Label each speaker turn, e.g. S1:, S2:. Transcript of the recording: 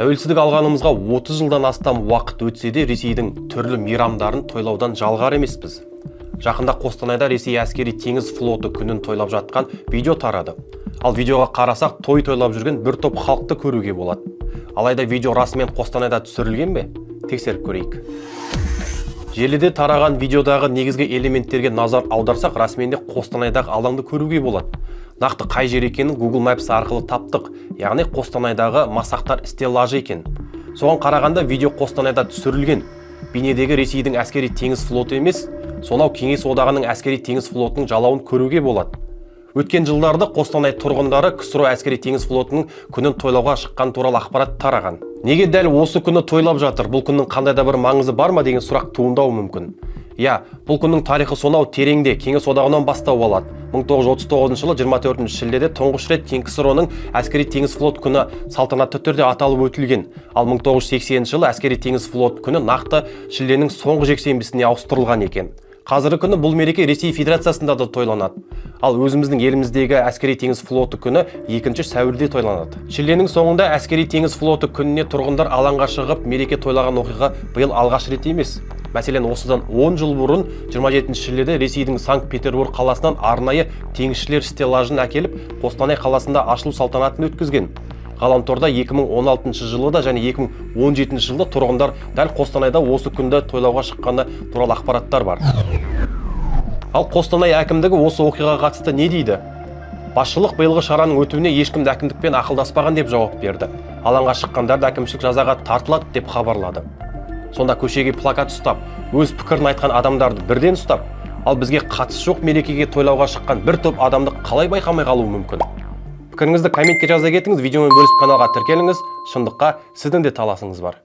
S1: Тәуелсіздік алғанымызға 30 жылдан астам уақыт өтсе де, Ресейдің түрлі мейрамдарын тойлаудан жалғар емеспіз. Жақында Қостанайда Ресей әскери теңіз флоты күнін тойлап жатқан видео тарады. Ал видеоға қарасақ, той тойлап жүрген бір топ халықты көруге болады. Алайда видео расымен Қостанайда түсірілген бе? Тексеріп көрейік. Желіде тараған видеодағы негізгі элементтерге назар аударсақ, расымен де Қостанайдағы алаңды көруге болады. Нақты қай жер екенін Google Maps арқылы таптық, яғни Қостанайдағы масақтар стеллажы екен. Соған қарағанда, видео Қостанайда түсірілген. Бейнедегі Ресейдің әскери теңіз флоты емес, сонау Кеңес Одағының әскери теңіз флотының жалауын көруге болады. Өткен жылдарды Қостанай тұрғындары КСРО әскери теңіз флотының күнін тойлауға шыққан туралы ақпарат тараған. Неге дәл осы күні тойлап жатыр, бұл күннің қандай да бір маңызы бар ма деген сұрақ туындауы мүмкін. Иә, бұл күннің тарихы сонау тереңде, Кеңес Одағынан бастау алады. 1939 жылы 24 шілдеде тұңғыш рет КСРО-ның әскери теңіз флот күні салтанатты түрде аталып өтілген. Ал 1980 жылы әскери теңіз флот күні нақты шілденің соңғы жексенбісіне ауыстырылған екен. Қазіргі күні бұл мереке Ресей Федерациясында да тойланады. Ал өзіміздің еліміздегі әскери теңіз флоты күні 2 сәуірде тойланады. Шілденің соңында әскери теңіз флоты күніне тұрғындар алаңға шығып, мереке тойлаған оқиға биыл алғаш рет емес. Мәселен, осыдан 10 жыл бұрын 27 шілдеде Ресейдің Санкт-Петербург қаласынан арнайы теңізшілер стеллажын әкеліп, Қостанай қаласында ашылу салтанатын өткізген. Ғаламторда 2016 жылы да және 2017 жылы тұрғындар дәл Қостанайда осы күнді тойлауға шыққаны туралы ақпараттар бар. Ал Қостанай әкімдігі осы оқиғаға қатысты не дейді? Басшылық биылғы шараның өтуіне ешкім де әкімдікпен ақылдаспаған деп жауап берді. Алаңға шыққандар да әкімшілік жазаға тартылады деп хабарлады. Сонда көшеге плакат ұстап, өз пікірін айтқан адамдарды бірден ұстап, ал бізге қатысы жоқ мерекеге тойлауға шыққан бір топ адамды қалай байқамай қалуы мүмкін? Пікіріңізді комментке жаза кетіңіз, видеомен бөлісіп, каналға тіркеліңіз. Шындыққа сіздің де таласыңыз бар.